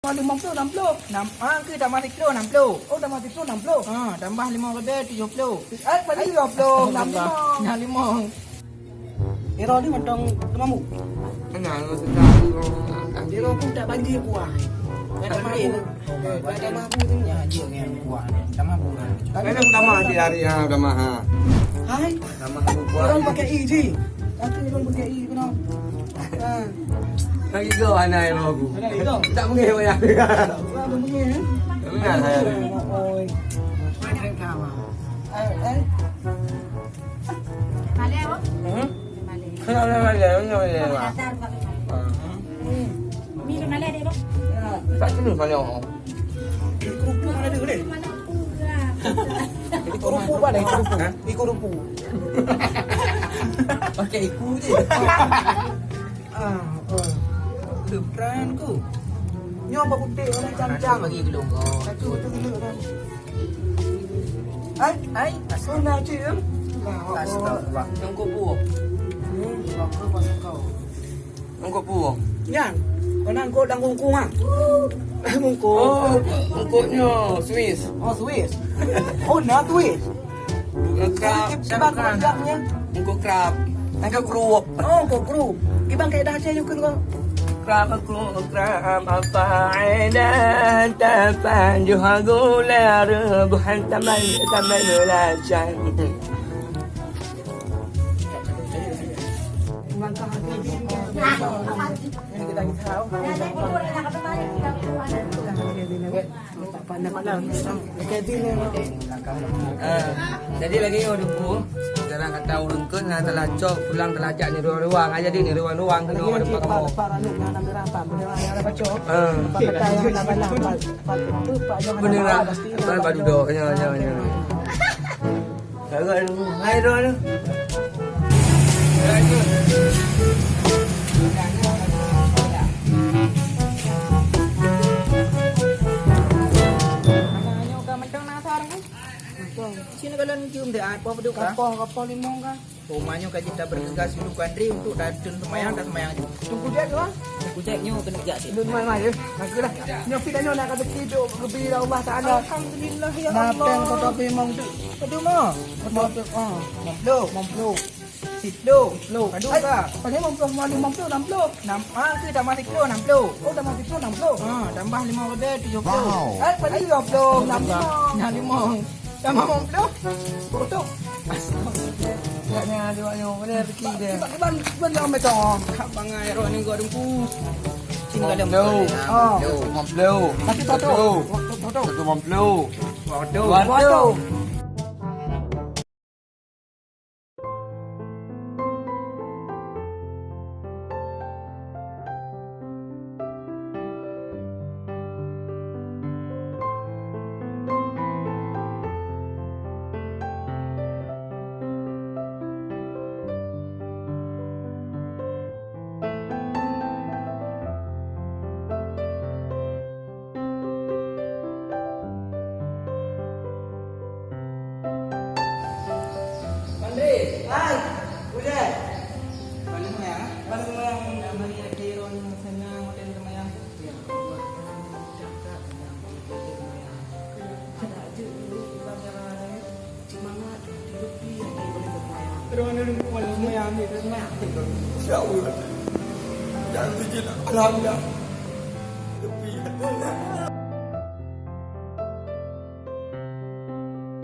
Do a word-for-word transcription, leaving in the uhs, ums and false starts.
Limong ploh, enam ploh. Enam, ah, ke tambah siklo, enam ploh. Oh, tambah siklo, enam ploh. Ah, tambah limong ribèe, tujoh ploh. Eh, pada tujoh ploh, enam limong. Enam limong. Iro ni mantong teumamu. Kenal, sedang. Iro pun tak banjir kuah. Ada mabu. Ada mabu tu nya aja yang kuah. Tak mabu. Ada utama di hari yang utama, ha. Hai. Utama kuah. Orang pakai i je. Tapi orang pakai i kenapa? Ha. Lagi go anak iro aku. Tak mungkin wayah. Orang mungkin, eh? Benar, hai. Oi. Hai, hai. Malèe, oh? Hmm? Malèe. Malèe, malèe, malèe, malèe. Malèe, malèe. Hmm. Mi malèe deh, Bang. Tak kena malèe, oh. Kerupuk mana ada, boleh? Mana kerupuk lah. Itu kerupuk, Bang, itu kerupuk. Hah? Itu kerupuk. Pakai iku je. Ah, oh. Kepran ku. Nyoe apa putih, warna cang-cang. Bagi gelung kau. Satu tu dulu kan. Ai, ai, sunat je, ya? Astagfirullah. Tunggu buah. Hmm, apa pasal kau? Eungkôt puwoe. Nyan, keunan eungkôt lam kungkung, ha? Eungkôt. Oh, eungkôt nyoe Swiss. Oh, Swiss. Oh, na Swiss. Bukan krab. Kiban keunan nyan? Eungkôt krab. Eungkôt kruwup. Oh, eungkôt kruwup. Kiban keunan dah Aceh nyoe keu kau. Krab, kruwup, krab, apa ada tapan juha gula rebuhan taman, taman belacan. Ah, jadi lagi nyoe Teungku, sekarang kata ureueng kheun hana talacok, pulang talajak ni ruang-ruang, ah, jadi ni ruang-ruang keunoe pada pak kamoe. Ah. Bener lah. Tuan baru dok, ya, ya, ya. Hai, Ron. Sini kalian cium deh, apa beduk kah? Apa, apa limong kah? Rumah nyoe ka jeuet tabergegas dulu keu Andre untuk dateueng seumayang, taseumayang. Teungku Jack tu, ah? Teungku Jack nyoe keuneuk jak cit. Mai, mai, ya. Maka lah. Nyoe pih tanyoe nak kata hidup lebih Allah Taala. Alhamdulillah, ya Allah. Nah, peng foto limong tu. Aduh, ma. Foto tu, ah. Limong ploh. Limong ploh. Siplôh. Siplôh. Aduh, ai, ka. Paling limong ploh, limong ploh, enam ploh. Enam, ah, tu tambah siplôh, enam ploh. Oh, tambah siplôh, enam ploh. Ah, tambah limong ribèe, tujoh ploh. Wow. Ai, paling tujoh ploh, enam limong. Enam limong. Tambah limong ploh. Sepuluh tu. Agaknya dia buat nyoe. Mana rezeki dia? Kiban, kiban, kiban dia ambil tong. Kak bangai roh ni gua dengku. Sini ka ada. Limong ploh. Ah. Limong ploh. Satu, satu. Satu. Satu. Satu limong ploh. Dua ratus. Dua ratus. Andre! Hai! Bujang! Balik semayang, ah? Balik semayang, nak balik lagi, orang sana, hotel semayang. Ya Allah, cakap, cakap, semayang. Ada je dulu, ibadah lain. Semangat, lebih lagi boleh bersemayam. Terus mana dulu, mana semayam ni, terus semayam. Insya Allah. Dan tu je nak, alhamdulillah. Lebih.